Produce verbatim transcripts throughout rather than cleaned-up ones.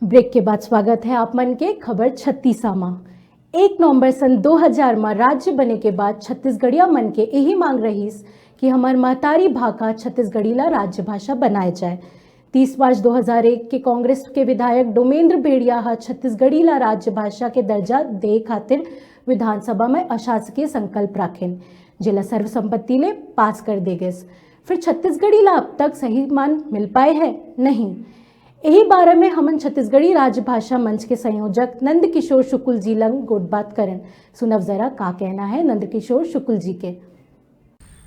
Break के बाद स्वागत है आप मन के खबर छत्तीसा मा। एक नवंबर सन दो हजार मा राज्य बने के बाद छत्तीसगढ़िया मन के यही मांग रहीस कि हमर महतारी भाखा छत्तीसगढ़ी ला राज्य भाषा बनाए जाए। तीस मार्च दो हजार एक के कांग्रेस के विधायक डोमेंद्र भेड़िया ह छत्तीसगढ़ी ला राज्य भाषा के दर्जा दे खातिर विधानसभा में अशासकीय संकल्प राखेन, जेला सर्वसम्मति ले पास कर दे गेस। फिर छत्तीसगढ़ी ला अब तक सही मान मिल पाए है नहीं। यही बारे में हमन छत्तीसगढ़ी राजभाषा मंच के संयोजक नंद किशोर शुक्ल जी लंग गोठबात करन। सुनव जरा का कहना है नंद किशोर शुक्ल जी के।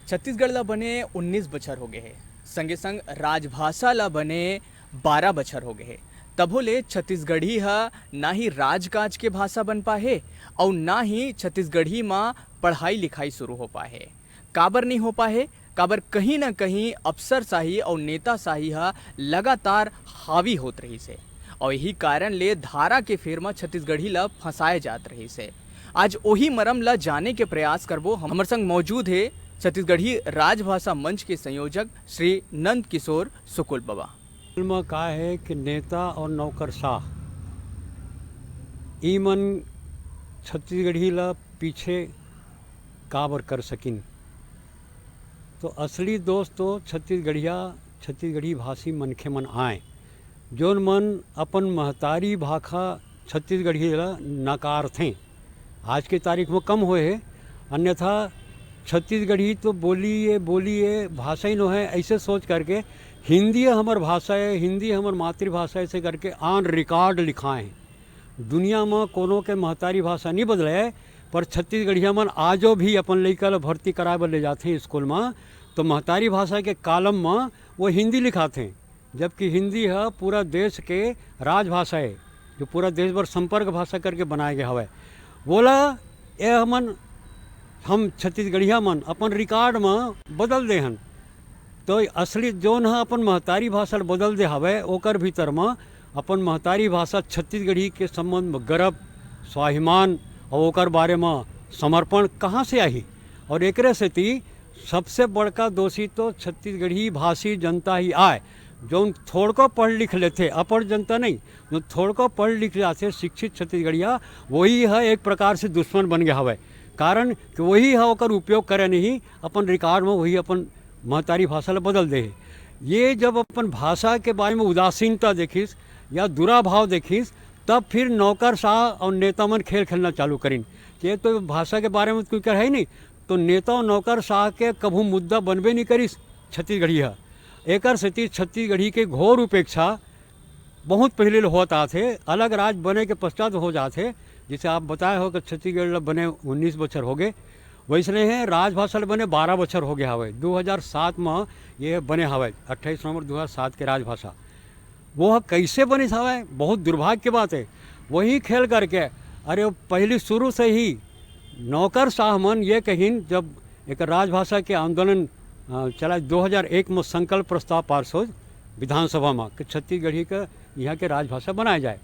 छत्तीसगढ़ ला बने उन्नीस बछर हो गए हे, संगे संग राजभाषा ला बने बारह बछर हो गए हे, तभो ले छत्तीसगढ़ी ह ना ही राजकाज के भाषा बन पाए हे अउ ना ही छत्तीसगढ़ी मा पढ़ाई लिखाई शुरू हो पाए हे। काबर नहीं हो पाए हे? काबर कहीं ना कहीं अफसरशाही अउ नेताशाही ह लगातार हावी होत रहिस हे अउ यही कारण ले धारा के फेर म छत्तीसगढ़ी ल फंसाए जात रहिस हे। आज ओही मरम ल जाने के प्रयास करबो। हमर संग मौजूद हे छत्तीसगढ़ी राजभाषा मंच के संयोजक श्री नंद किशोर सुकुल बबा। म का हे कि नेता अउ नौकरशाह ई मन छत्तीसगढ़ी ल पीछे काबर कर सकिन। तो असली दोष तो छत्तीसगढ़िया, छत्तीसगढ़ी भाषी मनखे मन आए, जोन मन अपन महतारी भाखा छत्तीसगढ़ी ला नकारथें। आज के तारीख में कम होए हे, अन्यथा छत्तीसगढ़ी तो बोली ये, बोली ये, भाषा ही नो है, ऐसे सोच करके हिंदी हमर भाषा है, हिंदी हमर मातृभाषा है, ऐसे करके on record लिखाए हैं। दुनिया में कोनो के महतारी भाषा नहीं बदले, पर छत्तीसगढ़िया मन आजो भी अपन लइका ल भर्ती कराए बर ले जाथे स्कूल म, तो महतारी भाषा के कालम म वो हिंदी लिखाथे, जबकि हिंदी ह पूरा देश के राजभाषा है, जो पूरा देश भर संपर्क भाषा करके बनाए गए हवय। वोला ए हमन, हम छत्तीसगढ़िया मन अपन रिकॉर्ड म बदल दे हन। तो असली जोन ह अपन महतारी भाषा ल बदल दे हवय, ओकर भीतर म अपन महतारी भाषा छत्तीसगढ़ी के संबंध म गर्व, स्वाभिमान अउ ओकर बारे म समर्पण कहाँ से आही? और एकरे सेती सबसे बड़का दोषी तो छत्तीसगढ़ी भाषी जनता ही आय, जोन थोड़को पढ़ लिख लेथे, अपढ़ जनता नहीं, जो थोड़को पढ़ लिख जाथे शिक्षित छत्तीसगढ़िया, वही ह एक प्रकार से दुश्मन बन गया हवय। कारण कि वही ह ओकर उपयोग करे नहीं, अपन रिकॉर्ड में वही अपन महतारी भाषा ला बदल दे हे। ये जब अपन भाषा के बारे में उदासीनता देखिस या दुराभाव देखिस, तब फिर नौकरशाह और नेता मन खेल खेलना चालू करिन। ये तो भाषा के बारे में कोई कहे ही नहीं, तो नेता और नौकरशाह के कभू मुद्दा बनबे नहीं करिस छत्तीसगढ़ी ह। एकर सेती छत्तीसगढ़ी के घोर उपेक्षा बहुत पहले ले होत आत हे, अलग राज बने के पश्चात हो जात हे। जैसे आप बताए हो कि छत्तीसगढ़ ल बने उन्नीस बछर हो गए, वैसने हे राजभाषा ल बने बारह बछर हो गया हवे। दो हज़ार सात म ये बने हवे, अट्ठाईस नवंबर दो हज़ार सात के राजभाषा। वो ह कैसे बनिस हवे, बहुत दुर्भाग्य के बात है। वही खेल करके, अरे, वो पहली शुरू से ही नौकरशाह मन ये कहिन, जब एक राजभाषा के आंदोलन, अ, चला दो हज़ार एक में संकल्प प्रस्ताव पास हो विधानसभा में कि छत्तीसगढ़ी का यहाँ के राजभाषा बनाया जाए,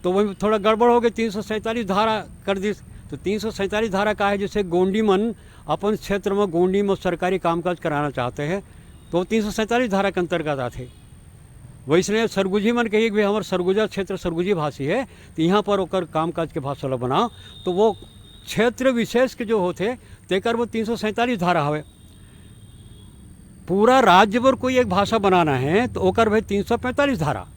तो वही थोड़ा गड़बड़ हो गई, तीन सौ सैंतालीस धारा कर दिस। तो तीन सौ सैंतालीस धारा का है, जैसे गोंडी मन अपन क्षेत्र में गोंडी में सरकारी कामकाज कराना चाहते हैं, तो तीन सौ सैंतालीस धारा के अंतर्गत आते। वैसने सरगुजी मन कहिए कि भाई, हमार सरगुजा क्षेत्र सरगुजी भाषी है, तो यहाँ पर ओकर कामकाज के भाषा ला बनाओ, तो वो क्षेत्र विशेष के जो होते, तेकर वो तीन सौ सैंतालीस धारा हवे। पूरा राज्य भर कोई एक भाषा बनाना है, तो ओकर भाई तीन सौ पैंतालीस धारा,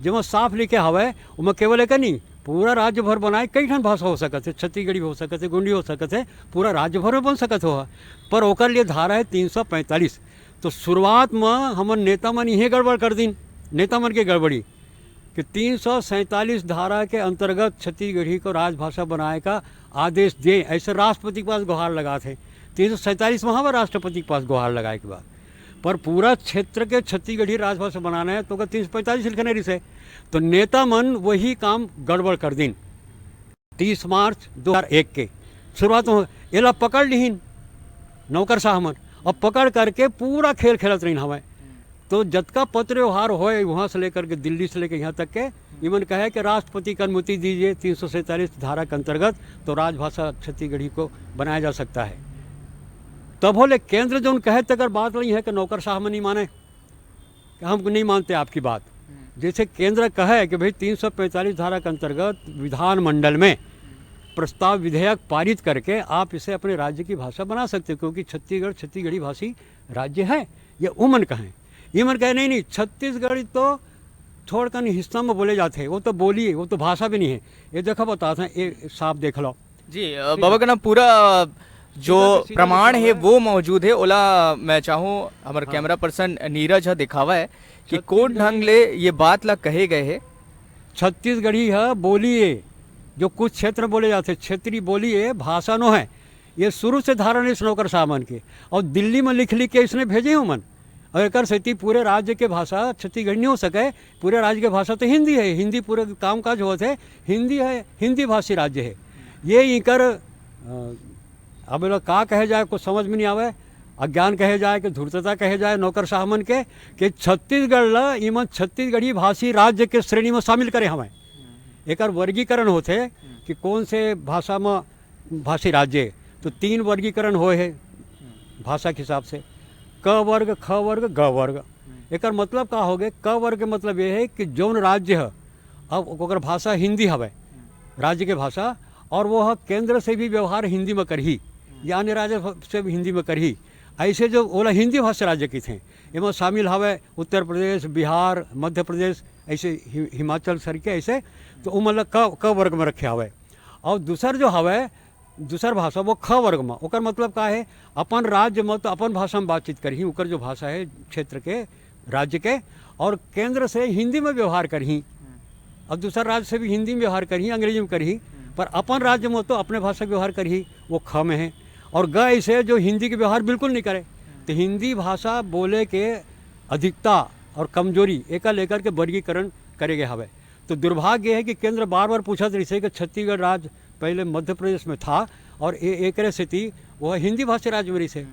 जेमा साफ लिखे हवे, ओमा केवल एक नहीं, पूरा राज्य भर बनाए, कई ठन भाषा हो सकत है, छत्तीसगढ़ी हो सकत है, गोंडी हो सकत है, पूरा राज्य भर में बन सकत हो, पर ओकर लिए धारा है तीन सौ पैंतालीस। तो शुरुआत में हमर नेता मन इहे गड़बड़ कर दिन, नेता मन के गड़बड़ी कि तीन सौ सैंतालीस धारा के अंतर्गत छत्तीसगढ़ी को राजभाषा बनाए का आदेश दे, ऐसे राष्ट्रपति के पास गुहार लगात हे। तीन सौ सैंतालीस में हवे राष्ट्रपति के पास गुहार लगाए के बाद, पर पूरा क्षेत्र के छत्तीसगढ़ी राजभाषा बनाना है, तो ओकर तीन सौ पैंतालीस लिखने रिस है। तो नेता मन वही काम गड़बड़ कर दिन। तीस मार्च दो हज़ार एक के शुरुआत में एला पकड़ लिहिन नौकरशाह मन, और पकड़ करके पूरा खेल खेलत रहिन हवय। तो जतका पत्र व्यवहार होए, वहाँ से लेकर के, दिल्ली से लेकर यहाँ तक के, इमन कहे कि राष्ट्रपति की अनुमति दीजिए तीन सौ सैंतालीस धारा के अंतर्गत, तो राजभाषा छत्तीसगढ़ी को बनाया जा सकता है। तब होले केंद्र जोन कहे, तकर बात नहीं है कि नौकरशाह मन नहीं माने, कि हम नहीं मानते आपकी बात। जैसे केंद्र कहे कि भाई तीन सौ पैंतालीस धारा के अंतर्गत विधानमंडल में प्रस्ताव विधेयक पारित करके आप इसे अपने राज्य की भाषा बना सकते हो, क्योंकि छत्तीसगढ़ छत्तीसगढ़ी भाषी राज्य है, ये उमन कहें। ये मन कहे नहीं नहीं, छत्तीसगढ़ी तो छोड़कर नहीं, हिस्सा में बोले जाते हैं, वो तो बोली है, वो तो भाषा भी नहीं है। ये देखो, बताते हैं, ये साफ देख लो। जी, अ, बाबा का ना पूरा जो सीधा से सीधा प्रमाण लिखा है हुआ है। वो मौजूद है, ओला मैं चाहूँ हमारे हाँ। कैमरा पर्सन नीरज ह दिखावा है कि छत्तीसगढ़ी कौन ढंग ले ये बात ला कहे गए है। छत्तीसगढ़ी है, बोली है, जो कुछ क्षेत्र बोले जाते हैं, क्षेत्रीय बोली है, भाषा नो है। ये शुरू से धारणा इस नौकर साहब मन के, और दिल्ली में लिख लिख के इसने भेजे हो मन। और एकर सेती पूरे राज्य के भाषा छत्तीसगढ़ी नहीं हो सके। पूरे राज्य के भाषा तो हिंदी है, हिंदी पूरे काम काज होत है, हिंदी है, हिंदी भाषी राज्य है। ये इकर, अ, अब एला का कहे जाए, कुछ समझ में नहीं आवे। अज्ञान कहे जाए कि धूर्तता कहे जाए नौकर साहब मन के, कि छत्तीसगढ़ ला इमन छत्तीसगढ़ी भाषी राज्य के श्रेणी में शामिल करे हवय। एकर वर्गीकरण होथे कि कौन से भाषा में भाषी राज्य हे। तो तीन वर्गीकरण होए हे भाषा के हिसाब से, क वर्ग, ख वर्ग, ग वर्ग। एकर मतलब का होगे? क वर्ग के मतलब ये है कि जौन राज्य ह, अब ओकर भाषा हिंदी हवय, राज्य के भाषा, और वो ह केंद्र से भी व्यवहार हिंदी में करही या अन्य राज्य से भी हिंदी में करही, ऐसे जो ओला हिंदी भाषी राज्य कहिथे, एमा शामिल हवय उत्तर प्रदेश, बिहार, मध्य प्रदेश, ऐसे हि-, हिमाचल सर के ऐसे, तो ओमन ला क, क वर्ग में रखे हवय। और दूसर जो हवय, दूसर भाषा वो ख वर्ग में। ओकर मतलब का है? अपन राज्य में तो अपन भाषा में बातचीत करही, ओकर जो भाषा है क्षेत्र के, राज्य के, और केंद्र से हिंदी में व्यवहार करही, और दूसर राज्य से भी हिंदी में व्यवहार करही, अंग्रेजी में करही, पर अपन राज्य में तो अपने भाषा के व्यवहार करही, वो ख में है। और ग ऐसे जो हिंदी के व्यवहार बिल्कुल नहीं करे। तो हिंदी भाषा बोले के अधिकता और कमजोरी एका लेकर के वर्गीकरण करे गए हवे। तो दुर्भाग्य है कि केंद्र बार बार पूछत रहिसे कि छत्तीसगढ़ राज्य पहले मध्य प्रदेश में था और ए-, एकरे सेती वह हिंदी भाषी राज्य में रहिसे।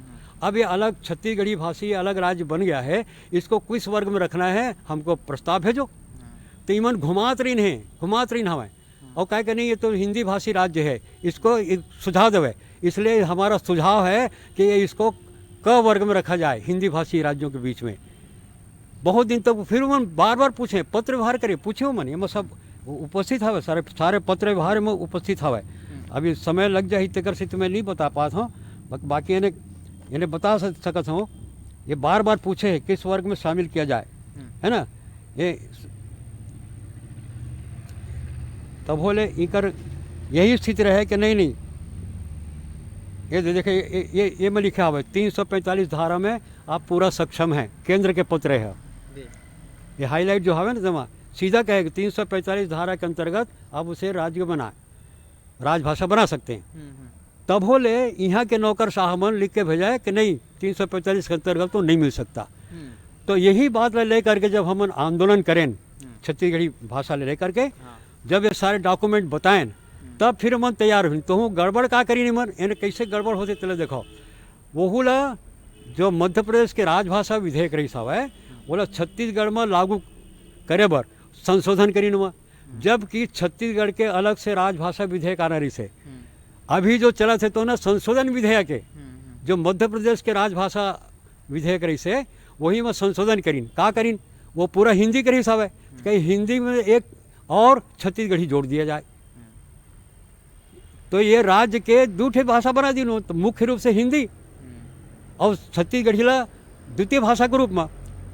अब ये अलग छत्तीसगढ़ी भाषी अलग राज्य बन गया है, इसको किस वर्ग में रखना है, हमको प्रस्ताव भेजो। तो इमन घुमात रहिन है, घुमात रहिन हवय। और कहे कि नहीं, ये तो हिंदी भाषी राज्य है, इसको एक सुझाव देवे। इसलिए हमारा सुझाव है कि ये इसको क वर्ग में रखा जाए हिंदी भाषी राज्यों के बीच में। बहुत दिन तक फिर उमन बार बार पूछे, पत्र व्यवहार करे, पूछे उमन, ये सब उपस्थित हवे, सारे, सारे पत्र व्यवहार में उपस्थित हवे। अभी समय लग जाही, तेकर से तो मैं नहीं बता पात हूँ, बा-, बाकी इन्हें, इन्हें बता सक-, सकत हूँ, ये बार बार पूछे है किस वर्ग में शामिल किया जाए, है ना? ये तब होले इकर यही स्थिति रहे कि नहीं, नहीं, ये दे-, देखे, ये, ये, ये में लिखा हुआ है, तीन सौ पैंतालीस धारा में आप पूरा सक्षम हैं, केंद्र के पत्र है। जी। ये हाईलाइट जो हवे ना, जमा सीधा कहे कि तीन सौ पैंतालीस धारा के अंतर्गत आप उसे राज्य बनाए, राजभाषा बना सकते हैं। हम्म, हम्म। तब होले यहाँ के नौकर साहब मन लिख के भेजा है कि नहीं, तीन सौ पैंतालीस के अंतर्गत तो नहीं मिल सकता। हम्म। तो यही बात ला लेकर के जब हमन आंदोलन करें, हम्म। छत्तीसगढ़ी भाषा ले लेकर के, हाँ। जब ये सारे डॉक्यूमेंट बताएं, हम्म। तब फिर हमन तैयार हुई। तो हूँ गड़बड़ का करी नहीं मन, इन्हें कैसे गड़बड़ होते, चले देखो। वहू ला जो मध्य प्रदेश के राजभाषा विधेयक रहिस हवय, ओला छत्तीसगढ़ में लागू करे बर संशोधन करिन हवय, जबकि छत्तीसगढ़ के अलग से राजभाषा विधेयक आना रहिस हे। अभी जो चलत हे तो ना संशोधन विधेयक हे, जो मध्य प्रदेश के राजभाषा विधेयक रहिस हे, वही में संशोधन करिन। का करिन? वो पूरा हिंदी के रहिस हवय, कहीं हिंदी में एक और छत्तीसगढ़ी जोड़ दिया जाए। तो ये राज्य के दू ठे भाषा बना दीन हो, तो मुख्य रूप से हिंदी और छत्तीसगढ़ी ला द्वितीय भाषा के रूप में।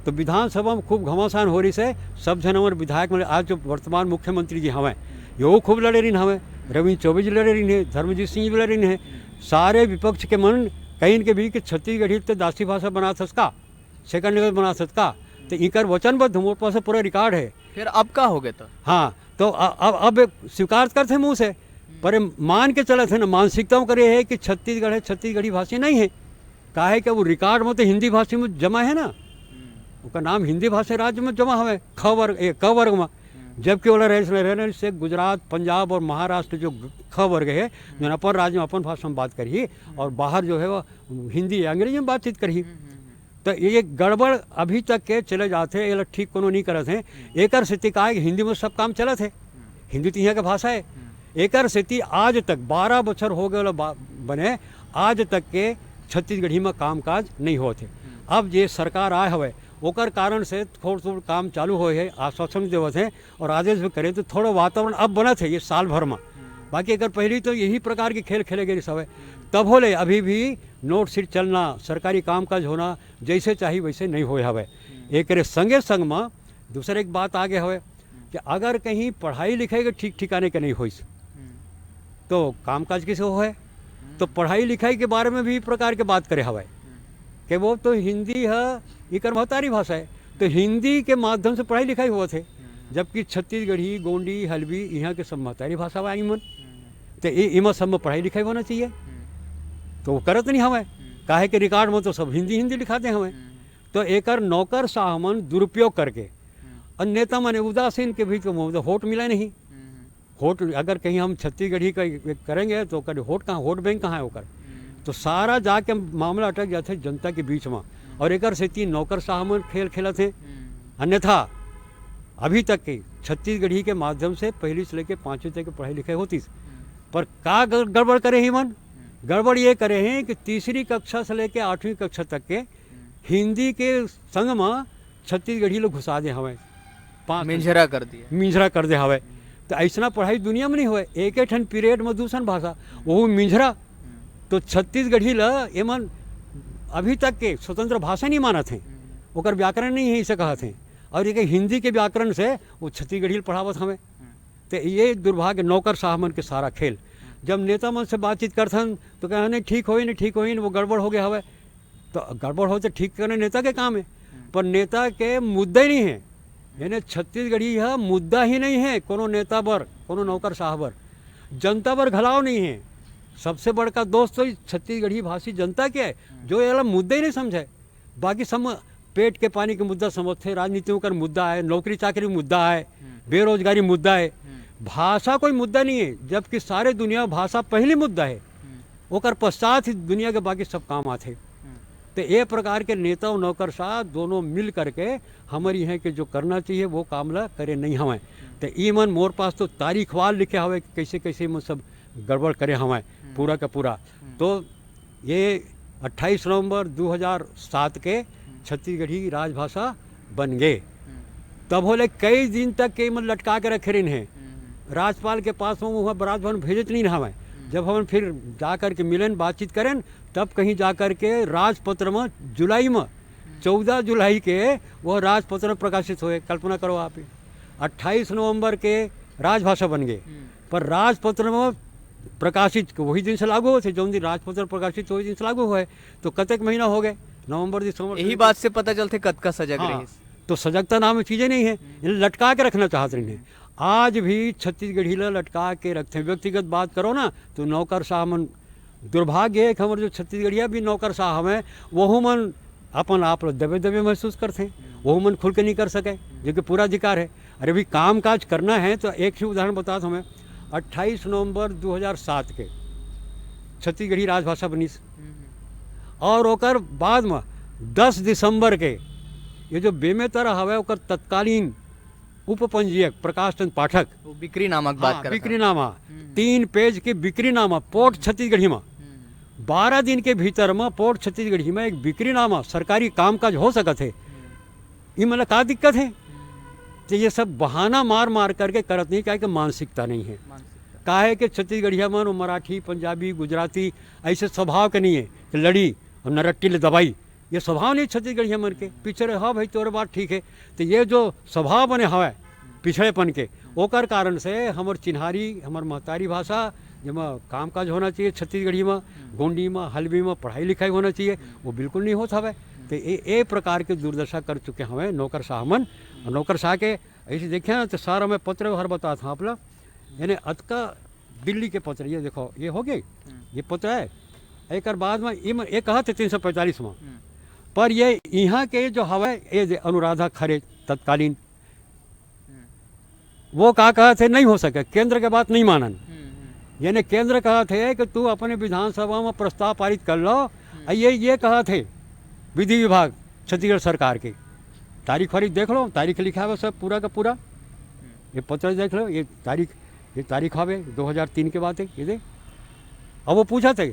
तो विधानसभा में खूब घमासान हो रहिस हे, सब झन हमर विधायक मन, आज जो वर्तमान मुख्यमंत्री जी हवय, यो खूब लड़े रहिन हवय, रविंद्र चौबे जी लड़े रहिन हे, धर्मजीत सिंह जी लड़े रहिन हे, सारे विपक्ष के मन कहिन के भी कि छत्तीसगढ़ी तो दासी भाषा बना सकता, सेकंड लैंग्वेज बना सकता, तो इकर वचनबद्ध मोर पास पूरा रिकॉर्ड है। फिर अब का हो गए तो? हाँ, तो अ-, अब, अब स्वीकार करते मुंह से, पर मान के चलत हे ना, मानसिकता ओकर ये है कि छत्तीसगढ़ है, छत्तीसगढ़ी भाषी नहीं है। काहे कि वो रिकॉर्ड में तो हिंदी भाषी में जमा है ना, ओकर नाम हिंदी भाषी राज्य में जमा हवे, ख वर्ग, ए, क वर्ग में। जबकि ओला रहे, रहे, रहे से गुजरात, पंजाब और महाराष्ट्र जो ग-, ख वर्ग है, जो अपन राज्य में अपन भाषा में बात करी और बाहर जो है वो हिंदी या अंग्रेजी में बातचीत करी। तो ये गड़बड़ अभी तक के चले जात हे, एला ठीक कोनो नहीं करत हे। एकर सेती का है कि हिंदी में सब काम चलत हे, हिंदी तो यहाँ के भाषा है। एकर सेती आज तक बारह बछर हो गए वाला बा-, बने, आज तक के छत्तीसगढ़ी में काम काज नहीं होत हे। अब जे सरकार आए हवे, ओकर कारण से थोड़ थोड़ काम चालू होए हे, आश्वासन देवत हे और आदेश भी करे, तो थोड़ा वातावरण अब बनत हे ये साल भर में। बाकी अगर पहली तो यही प्रकार के खेल खेले गए सब, तब होले अभी भी नोट सीट चलना, सरकारी कामकाज होना, जैसे चाही वैसे नहीं होए हवे। एकरे संगे संग में दूसर एक बात आगे हवे कि अगर कहीं पढ़ाई लिखाई के ठीक ठिकाने के नहीं होइस, तो कामकाज कैसे होए? तो पढ़ाई लिखाई के बारे में भी प्रकार के बात करे हवे कि वो तो हिंदी है, इकर महतारी भाषा है, तो हिंदी के माध्यम से पढ़ाई लिखाई होवत हे, जबकि छत्तीसगढ़ी, गोंडी, हलबी यहाँ के सब महतारी भाषा वाली मन, तो ये इमा सब में पढ़ाई लिखाई होना चाहिए। तो वो करत नहीं हवे, काहे के रिकॉर्ड में तो सब हिंदी हिंदी लिखाते हवे। तो एकर नौकरशाह मन दुरुपयोग करके और नेता मन उदासीन के भी तो वोट मिला नहीं। वोट अगर कहीं हम छत्तीसगढ़ी का करेंगे तो ओकर वोट कहाँ, वोट बैंक कहाँ है ओकर? तो सारा जाके मामला अटक जाते जनता के बीच में। और एकर सेती नौकरशाह मन खेल खेलत हे। अन्यथा अभी तक के छत्तीसगढ़ी के माध्यम से पहली से लेके पाँचवीं तक के पढ़ाई लिखाई होतीस। पर का गड़- गड़बड़ करे ही मन? गड़बड़ ये करे हैं कि तीसरी कक्षा से लेके आठवीं कक्षा तक के हिंदी के संग में छत्तीसगढ़ी लोग घुसा दे हवे। पाँच मिंझरा कर दिया। मिंझरा कर दे हवे। तो ऐसना पढ़ाई दुनिया में नहीं होए। एक एक ठन पीरियड में दूसर भाषा, वो मिंझरा। तो छत्तीसगढ़ी ल एमन अभी तक के स्वतंत्र भाषा नहीं मानत हैं, ओकर व्याकरण नहीं है, इसे कहत हैं। और एक हिंदी के व्याकरण से वो छत्तीसगढ़ी ल पढ़ावत हवे। तो ये दुर्भाग्य नौकरशाह मन के सारा खेल। जब नेता मन से बातचीत करथन तो कहे, "नहीं, ठीक होई, नहीं ठीक होई, वो गड़बड़ हो गया हवे।" तो गड़बड़ हो तो ठीक करना नेता के काम है, पर नेता के मुद्दा ही नहीं है। यानी छत्तीसगढ़ी यह मुद्दा ही नहीं है कोनो नेता बर, कोनो नौकरशाह बर, जनता बर घलाव नहीं है। सबसे बड़का दोस्त तो छत्तीसगढ़ी भाषी जनता के है, जो ये वाला मुद्दा ही नहीं समझे। बाकी सब पेट के पानी के मुद्दा समझते, राजनीति ओकर मुद्दा है, नौकरी चाकरी मुद्दा है, बेरोजगारी मुद्दा है। भाषा कोई मुद्दा नहीं है, जबकि सारे दुनिया में भाषा पहली मुद्दा है, ओकर पश्चात ही दुनिया के बाकी सब काम आथे। तो ये प्रकार के नेता और नौकरशाह दोनों मिल करके हमर यहाँ के जो करना चाहिए वो काम ला करे नहीं हवे। तो ई मन मोर पास तो तारीखवार लिखे हवे कि कैसे कैसे मन सब गड़बड़ करे हवे पूरा का पूरा। तो ये अट्ठाईस नवंबर दो हज़ार सात के छत्तीसगढ़ी राजभाषा बन गए। तब होले कई दिन तक के मन लटका के रखे रहिन हे। राज्यपाल के पास में वहाँ बराज भवन भेजत नहीं हवे। जब हमन फिर जा करके मिलन, बातचीत करेन, तब कहीं जा करके राजपत्र में जुलाई में, चौदह जुलाई के वह राजपत्र प्रकाशित हुए। कल्पना करो आप ही, अट्ठाईस नवंबर के राजभाषा बन गए, पर राजपत्र में प्रकाशित वही दिन से लागू होथे, जौन दिन राजपत्र प्रकाशित वही दिन से लागू हुए। तो कतेक महीना हो गए, नवंबर, दिसंबर, यही बात से पता चलथे कतका सजग हाँ, रहिस। तो सजगता नाम की चीजें नहीं है, इन्हें लटका के रखना चाहत रहिन हे। आज भी छत्तीसगढ़ी ला लटका के रखते हैं। व्यक्तिगत बात करो ना, तो नौकरशाह मन, दुर्भाग्य है कि हमारे जो छत्तीसगढ़िया भी नौकरशाह हवे, वहू मन अपन आप ला दबे दबे महसूस करते हैं, वहू मन खुल के नहीं कर सके, जो कि पूरा अधिकार है। अरे भाई, काम काज करना है तो एक ही उदाहरण बतात हूँ मैं। अट्ठाईस नवंबर दो हज़ार सात के छत्तीसगढ़ी राजभाषा बनिस और ओकर बाद में दस दिसंबर के ये जो बेमेतरा हवे, ओकर तत्कालीन उपपंजीयक प्रकाश चंद पाठक, वो बिक्रीनामा के बात हाँ, करत हन। बिक्रीनामा, तीन पेज के बिक्रीनामा, पोठ छत्तीसगढ़ी में। बारह दिन के भीतर में पोठ छत्तीसगढ़ी में एक बिक्रीनामा, सरकारी कामकाज हो सकत हे। ई मतलब का दिक्कत है? तो ये सब बहाना मार मार करके करत नहीं, काहे कि मानसिकता नहीं है। मानसिकता। काहे कि छत्तीसगढ़िया मन, वो मराठी, पंजाबी, गुजराती ऐसे स्वभाव के नहीं है कि लड़ी और नरट्टी ले दबाई। ये स्वभाव नहीं छत्तीसगढ़िया मन के। पिछड़े, हाँ भाई, तोरे बात ठीक है। तो ये जो स्वभाव बने हवे पिछड़ेपन के, ओकर कारण से हमर चिन्हारी, हमर महतारी भाषा, जेमा कामकाज होना चाहिए छत्तीसगढ़ी में, गोंडी में, हलबी में पढ़ाई लिखाई होना चाहिए, वो बिल्कुल नहीं होत हवे। तो ये, ये प्रकार के दुर्दशा कर चुके हवे नौकरशाह मन। और नौकरशाह के ऐसे देखिए ना, तो सारा मैं पत्र हर बतात हूँ आप ला, यानी अतका दिल्ली के पत्र, ये देखो, ये हो गए, ये पत्र है। एक बाद में ये, ये कहा थे तीन सौ पैंतालीस में, पर ये यहाँ के जो हवे, ये जे अनुराधा खरे तत्कालीन, वो का कहा थे, नहीं हो सके, केंद्र के बात नहीं मानन। यानी केंद्र कहा थे कि तू अपने विधानसभा में प्रस्ताव पारित कर लो। और ये, ये कहा थे विधि विभाग छत्तीसगढ़ सरकार के, तारीख वारीख देख लो, तारीख लिखा हुआ सब पूरा का पूरा। ये पत्र देख लो, ये तारीख, ये तारीख हवे दो हज़ार तीन के बात है, ये दे। अब वो पूछा थे,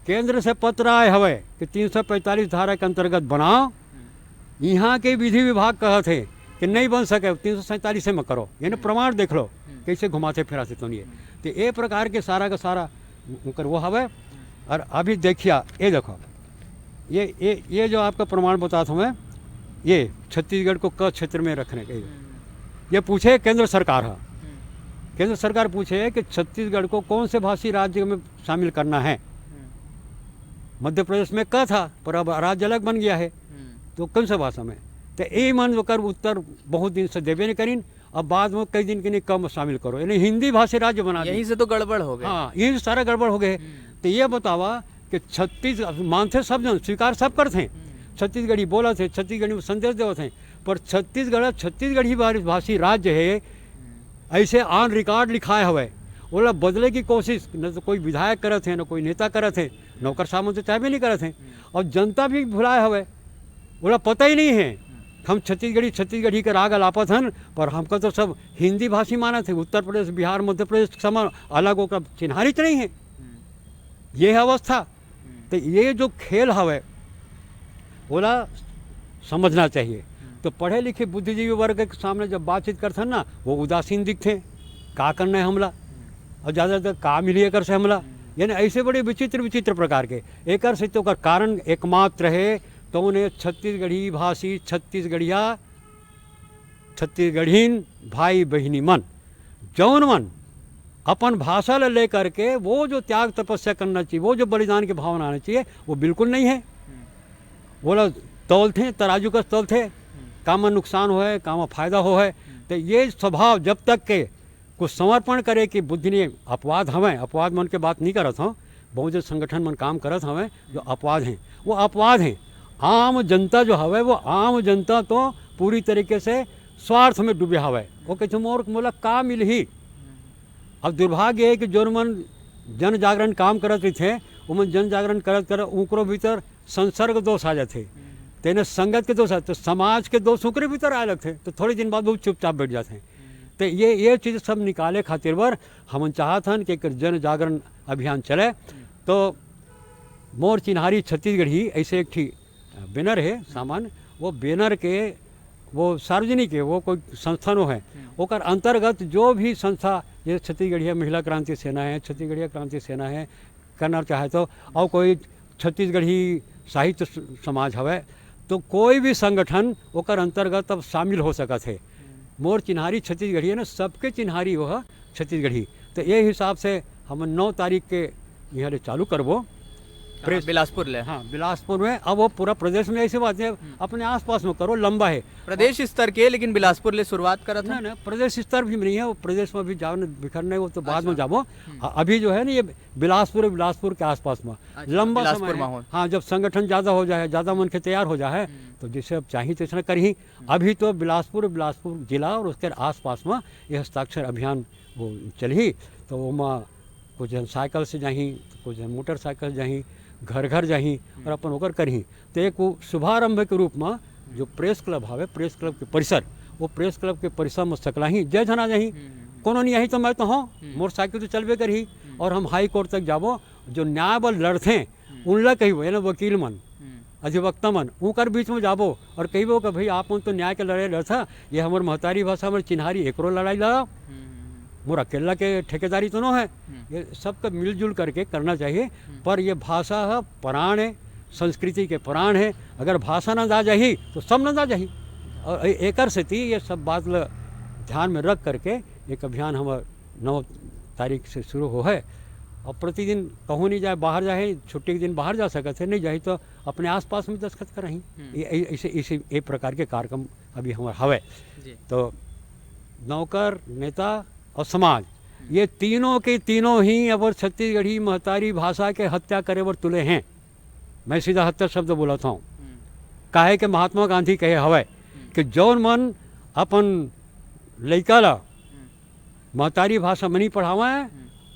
केंद्र से पत्र आए हवे कि तीन सौ पैंतालीस धारा के अंतर्गत बनाओ, इहाँ के विधि विभाग कहत हे कि नहीं बन सके, तीन सौ सैंतालीस में करो, यानी हम्म। प्रमाण देख लो, हम्म। कैसे घुमाथे फिराथे तो नहीं है। हम्म। तो ये प्रकार के सारा का सारा उनकर वो हवे। और अभी देखिए, ये देखो, ये, ये, ये जो आपका प्रमाण बताता हूँ मैं, ये छत्तीसगढ़ को क क्षेत्र में रखने के, हम्म। ये पूछे केंद्र सरकार है। हम्म। केंद्र सरकार पूछे कि छत्तीसगढ़ को कौन से भाषी राज्य में शामिल करना है। हम्म। मध्य प्रदेश में क था, पर अब राज्य अलग बन गया है, हम्म। तो कौन सा भाषा में? तो ये मन ओकर उत्तर बहुत दिन से देबे नहीं करिन। अब बाद में कई दिन के लिए कम शामिल करो, यानी हिंदी भाषी राज्य बना दी। यहीं से तो गड़बड़ हो गए। हाँ, यही सारा गड़बड़ हो गए। हम्म। तो ये बतावा कि छत्तीस, अब मानथे सब जन, स्वीकार सब करथे, हम्म। छत्तीसगढ़ी बोलत हे, छत्तीसगढ़ी में संदेश देवत हे, पर छत्तीसगढ़, छत्तीसगढ़ी भा-, भाषी राज्य है, हम्म। ऐसे on record लिखाए हवे, ओला बदले की कोशिश न तो कोई विधायक करत हे, न कोई नेता करत हे, न ओकर सामने तो चाहबे नहीं करत हे, हम्म। और जनता भी भुलाए हवे, ओला पता ही नहीं है। हम्म। हम छत्तीसगढ़ी, छत्तीसगढ़ी के राग अलापत हन, पर हमका तो सब हिंदी भाषी मानत हे। उत्तर प्रदेश, बिहार, मध्य प्रदेश के समान अलग ओकर चिन्हारी तो नहीं है। हम्म। ये है अवस्था। हम्म। तो ये जो खेल हवे, ओला समझना चाहिए। हम्म। तो पढ़े लिखे बुद्धिजीवी वर्ग के सामने जब बातचीत करथन ना, वो उदासीन दिखथे, का करना है हमला, हम्म। और ज़्यादातर का मिली एकर से हमला, हम्म। यानी ऐसे बड़े विचित्र विचित्र प्रकार के। एकर से तो ओकर कारण एकमात्र है, तो उन्हें छत्तीसगढ़ी भाषी, छत्तीसगढ़िया, छत्तीसगढ़ीन भाई बहिनी मन, जौन मन अपन भाषा ले लेकर के वो जो त्याग तपस्या करना चाहिए, वो जो बलिदान की भावना आना चाहिए, वो बिल्कुल नहीं है। हम्म। वो लोग तौलथे, तराजू कस तौलथे, हम्म। कामा नुकसान होए, कामा फायदा होए। हम्म। तो ये स्वभाव जब तक के कुछ समर्पण करे कि बुद्धि नहीं, अपवाद हवे, अपवाद मन के बात नहीं करत हूँ, बहुत से संगठन मन काम करत हवे जो अपवाद हैं, वो अपवाद हैं। आम जनता जो हवे, वो आम जनता तो पूरी तरीके से स्वार्थ में डूबे हवे। वो कहते मोर मोला का मिलही। अब दुर्भाग्य है कि जोन मन जन जागरण काम करत रहिथे, वो मन जन जागरण करत करत उनकरो भीतर संसर्ग दोष आ जाथे, हम्म। तेने संगत के दोष आ, तो समाज के दोष ओकरे भीतर आए लगथे, तो थोड़े दिन बाद वो चुपचाप बैठ जाथे। हम्म। तो ये, ये चीज सब निकाले खातिर बर हमन चाहत हन कि एक जन जागरण अभियान चले। हम्म। तो मोर चिन्हारी छत्तीसगढ़ी ऐसे एक ठी banner है, सामान, वो banner के, वो सार्वजनिक है, वो कोई संस्था नो है, हम्म। ओकर अंतर्गत जो भी संस्था, जैसे छत्तीसगढ़िया महिला क्रांति सेना है, छत्तीसगढ़िया क्रांति सेना है, करना चाहे तो, और कोई छत्तीसगढ़ी साहित्य स-, समाज हवे, तो कोई भी संगठन ओकर अंतर्गत अब शामिल हो सकत है। हम्म। मोर चिन्हारी छत्तीसगढ़ी है ना, सबके चिन्हारी वो है छत्तीसगढ़ी। तो ये हिसाब से हम नौ तारीख के यहाँ ले चालू करबो। हाँ, प्रेस बिलासपुर ले। हाँ, बिलासपुर में। अब वो पूरा प्रदेश में ऐसे बात है, हम्म। अपने आसपास में करो, लंबा है। प्रदेश स्तर के, लेकिन बिलासपुर ले शुरुआत करत ना, हन। ना, प्रदेश स्तर भी नहीं है, वो प्रदेश में भी जाओ ना, बिखर नहीं, वो तो बाद में अच्छा। जाबो। हम्म। अ-, अभी जो है ना, ये बिलासपुर, बिलासपुर के आसपास में अच्छा, लंबा बिलासपुर समय है। माहौल। हाँ, जब संगठन ज़्यादा हो जाए, ज़्यादा मन के तैयार हो जाए, हम्म। तो जैसे अब चाहिए तो इसने करही। हम्म। अभी तो बिलासपुर, बिलासपुर जिला और उसके आसपास में ये हस्ताक्षर अभियान वो चलही, तो ओमा कुछ झन साइकिल से जाही, कुछ झन मोटरसाइकिल से जाही, घर घर जाही हम्म। और अपन ओकर करही। तो एक वो शुभारंभ के रूप में जो प्रेस क्लब हवे, प्रेस क्लब के परिसर, वो प्रेस क्लब के परिसर में सकलाही, जय झन आ जाही। हम्म, हम्म, हम्म। कोनो नहीं आही तो मैं तो हूँ, हम्म। मोटरसाइकिल तो चलबे करही। हम्म। और हम हाई कोर्ट तक जाबो, जो न्याय बर लड़थे, हम्म। उनला कहिबो, यानी वकील मन, हम्म। अधिवक्ता मन, उनकर बीच में जाबो और कहिबो कि भाई, आप मन तो न्याय के लड़ाई लड़था, ये हमर महतारी भाषा, हमर चिन्हारी, एकरो लड़ाई लड़ाओ। हम्म, हम्म, हम्म। मोर अकेला के ठेकेदारी तो नो है। हम्म। ये सबका मिलजुल करके करना चाहिए। हम्म। पर ये भाषा ह प्राण है, संस्कृति के प्राण है। अगर भाषा नंदा जाही, तो सब नंदा जाही। और ए-, एकर सेती ये सब बात ल ध्यान में रख करके एक अभियान हमर नौ तारीख से शुरू हो है। और प्रतिदिन कहूँ नहीं जाए, बाहर जाए, छुट्टी के दिन बाहर जा सकत है, नहीं जाही तो अपने आसपास में दस्तखत कराही। हम्म। ये, ये, ऐसे, ऐसे, ये प्रकार के कार्यक्रम अभी हमर हवे। जी। तो नौकर, नेता और समाज, हम्म। ये तीनों के तीनों ही अब छत्तीसगढ़ी महतारी भाषा के हत्या करे बर तुले हैं। मैं सीधा हत्या शब्द बोलत हूँ। हम्म। काहे के महात्मा गांधी कहे हवे हम्म। कि जौन मन अपन लइका ला हम्म। महतारी भाषा में नहीं पढ़ावे, हम्म।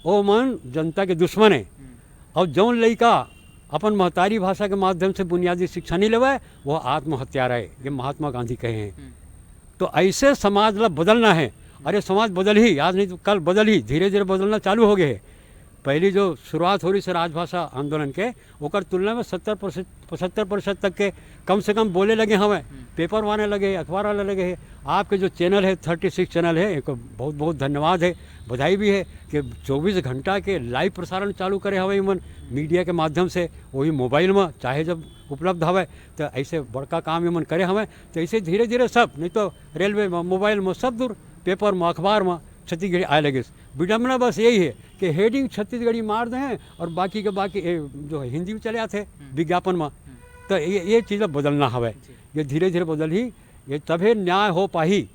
ओ मन जनता के दुश्मन है। हम्म। और जौन लइका अपन महतारी भाषा के माध्यम से बुनियादी शिक्षा नहीं लेवे, वो आत्महत्यारा है, ये महात्मा गांधी कहे हैं। हम्म। तो ऐसे समाज ला बदलना है। हम्म। अरे, समाज बदलही, आज नहीं तो कल बदलही, धीरे धीरे बदलना चालू हो गए है। पहली जो शुरुआत हो रही से राजभाषा आंदोलन के, ओकर तुलना में सत्तर प्रतिशत, पचहत्तर प्रतिशत तक के कम से कम बोले लगे हवय, पेपर आने लगे, अखबार आने लगे हे। आपके जो चैनल है, थर्टी सिक्स चैनल है, एक बहुत बहुत धन्यवाद है, बधाई भी है कि चौबीस घंटा के लाइव प्रसारण चालू करे हवय मन मीडिया के माध्यम से, वही मोबाइल में चाहे जब उपलब्ध हवय, तो ऐसे बड़का काम ये मन करे हवय। तो ऐसे धीरे धीरे सब, नहीं तो रेलवे में, मोबाइल में, सब दूर पेपर में, अखबार में छत्तीसगढ़ी आए लगे। विडम्बना बस यही है कि हेडिंग छत्तीसगढ़ी मार दे हैं और बाकी के बाकी, ए, जो है हिंदी में चले आते हैं विज्ञापन में। तो ये, ये चीज़ अब बदलना हवय, ये धीरे धीरे बदलही, ये तभे न्याय हो पाही।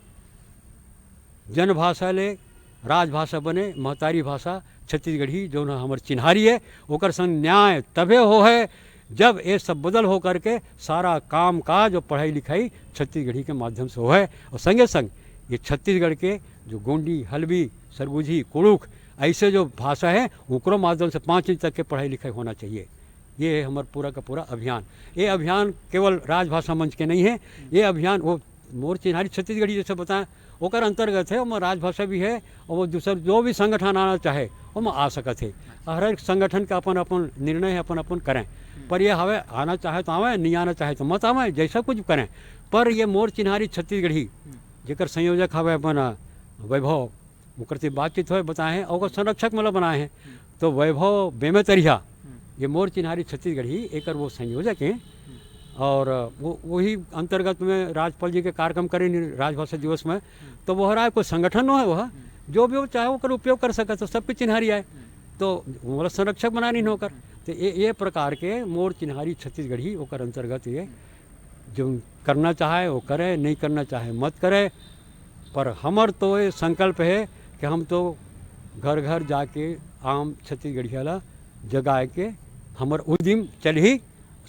जनभाषा ले राजभाषा बने, महतारी भाषा छत्तीसगढ़ी, जो न हमर चिन्हारी है, ओकर संग न्याय तभे हो है, जब ये सब बदल हो करके सारा काम काज और पढ़ाई लिखाई छत्तीसगढ़ी के माध्यम से हो है। और संगे संग ये छत्तीसगढ़ के जो गोंडी, हल्बी, सरगुजी, कुड़ुख, ऐसे जो भाषा है, ओकरो माध्यम से पाँचवीं तक के पढ़ाई लिखाई होना चाहिए। ये है हमार पूरा का पूरा अभियान। ये अभियान केवल राजभाषा मंच के नहीं है, ये अभियान वो मोर चिन्हारी छत्तीसगढ़ी जैसे बताएं, ओकर अंतर्गत है, ओमा राजभाषा भी है, और वो दूसर जो भी संगठन आना चाहे, ओमा आ सकत है। हर एक संगठन का अपन अपन निर्णय है, अपन अपन करें। पर ये हवे, आना चाहे तो आवे, नहीं आना चाहे तो मत आवे, जैसा कुछ करें। पर ये मोर चिन्हारी छत्तीसगढ़ी, जेकर संयोजक हवे अपन, अ, वैभव, ओकर से बातचीत होए, बताए हैं, ओकर संरक्षक मतलब बनाए हैं। तो वैभव बेमेतरिया, ये मोर चिन्हारी छत्तीसगढ़ी, एकर वो संयोजक हैं। और वो, वही अंतर्गत में राजपाल जी के कार्यक्रम करे नहीं राजभाषा दिवस में, तो वो हर कोई संगठन हो है, वह जो भी हो चाहे ओकर उपयोग कर सकत हो, सबके चिन्हारी आए, तो मोला संरक्षक बना नहीं होकर। तो ये, ये प्रकार के मोर चिन्हारी छत्तीसगढ़ी ओकर अंतर्गत ये जो करना चाहे वो करे, नहीं करना चाहे मत करे, पर हमर तो ये संकल्प है कि हम तो घर घर जाके आम छत्तीसगढ़िया ला जगाए के हमर उद्यम चलही।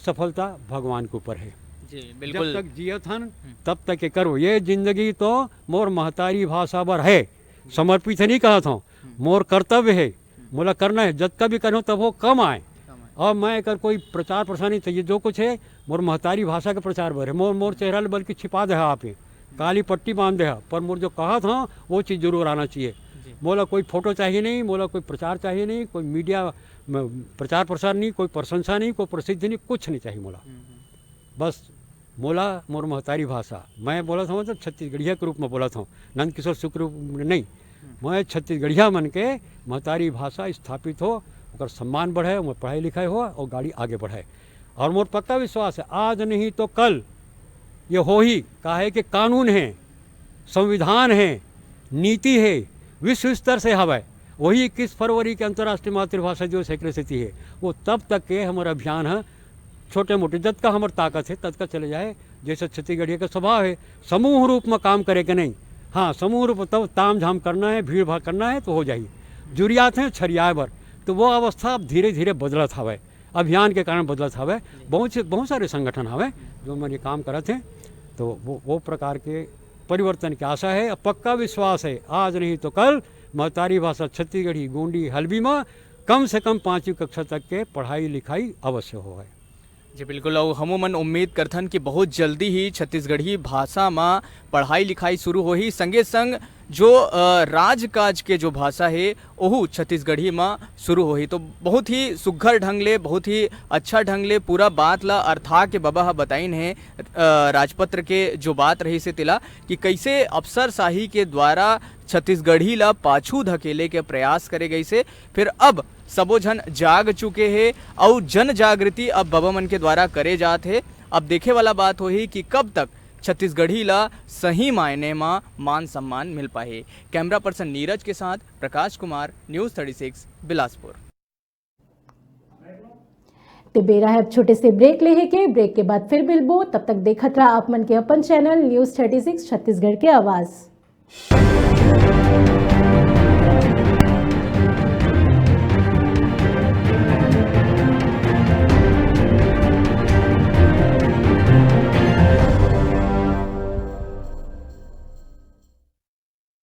सफलता भगवान के ऊपर है। जी, जब बिल्कुल। तक जियत हन, हम्म। तब तक ये करो। ये जिंदगी तो मोर महतारी भाषा बर है, समर्पित है नहीं कहत हूँ, हम्म। मोर कर्तव्य है, हम्म। मोला करना है। जतका भी करूँ तब वो कम आए। कम आए। और मैं एकर कोई प्रचार प्रसार नहीं चाहिए, जो कुछ है मोर महतारी भाषा के प्रचार बर है। मोर, मोर चेहरा ले बल्कि छिपा दे हा आप ही, काली पट्टी बांध दे हा, पर मोर जो कहत हूँ वो चीज़ जरूर आना चाहिए। जी। मोला कोई फोटो चाहिए नहीं, मोला कोई प्रचार चाहिए नहीं, कोई मीडिया म-, प्रचार प्रसार नहीं, कोई प्रशंसा नहीं, कोई प्रसिद्धि नहीं, कुछ नहीं चाहिए मोला। हम्म, हम्म। बस मोला मोर महतारी भाषा, मैं बोलत हूँ तो छत्तीसगढ़िया के रूप में बोलत हूँ, नंद किशोर शुक्ल रूप में नहीं। हम्म। मैं छत्तीसगढ़िया मन के महतारी भाषा स्थापित हो, ओकर सम्मान बढ़े, ओकर पढ़ाई लिखाई हो और गाड़ी आगे बढ़े। और मोर पक्का विश्वास है, आज नहीं तो कल ये होही, काहे के कानून है, संविधान है, नीति है, विश्व स्तर से हवय। वही इक्कीस फरवरी के अंतर्राष्ट्रीय मातृभाषा दिवस एकरे सेती है। वो तब तक के हमर अभियान है, छोटे मोटे जतका हमर ताकत है ततका चले जाए। जैसे छत्तीसगढ़िया के स्वभाव है, समूह रूप में काम करे के नहीं। हाँ, समूह रूप तब ताम झाम करना है, भीड़ भाड़ करना है तो हो जाही। जुरियात है छरियाए बर, तो वो अवस्था अब धीरे धीरे बदलत हवय, अभियान के कारण बदलत हवय। बहुत से, बहुत सारे संगठन हवय जो मन ये काम करत हैं, तो वो, वो प्रकार के परिवर्तन के आशा है। अब पक्का विश्वास है, आज नहीं तो कल महतारी भाषा छत्तीसगढ़ी, गोंडी, हल्बी में कम से कम पाँचवीं कक्षा तक के पढ़ाई लिखाई अवश्य हो है। जी बिल्कुल, अउ हमू मन उम्मीद करथन कि बहुत जल्दी ही छत्तीसगढ़ी भाषा म पढ़ाई लिखाई शुरू होही, संगे संग जो, अ, राजकाज के जो भाषा हे, ओहू छत्तीसगढ़ी म शुरू होही। तो बहुत ही सुघ्घर ढंग ले, बहुत ही अच्छा ढंग ले पूरा बात ला अर्था के बबा ह बताइन हे, अ, राजपत्र के जो बात रहिस हे तेला, कि कइसे अफसरशाही के द्वारा छत्तीसगढ़ी ला पाछू धकेले के प्रयास करे गइस हे, फिर अब सबो झन जाग चुके हे, अउ जन जागृति अब बबा मन के द्वारा करे जात हे। अब देखे वाला बात होही कि कब तक छत्तीसगढ़ी ला सही मायने म मान सम्मान मिल पाही। कैमरा पर्सन नीरज के साथ Prakash Kumar, news thirty six, Bilaspur. ते बेरा है अब छोटे से ब्रेक लेहे के। ब्रेक के बाद फिर मिलबो, तब तक देखत रहा आप मन के अपन channel news thirty six Chhattisgarh के आवाज़।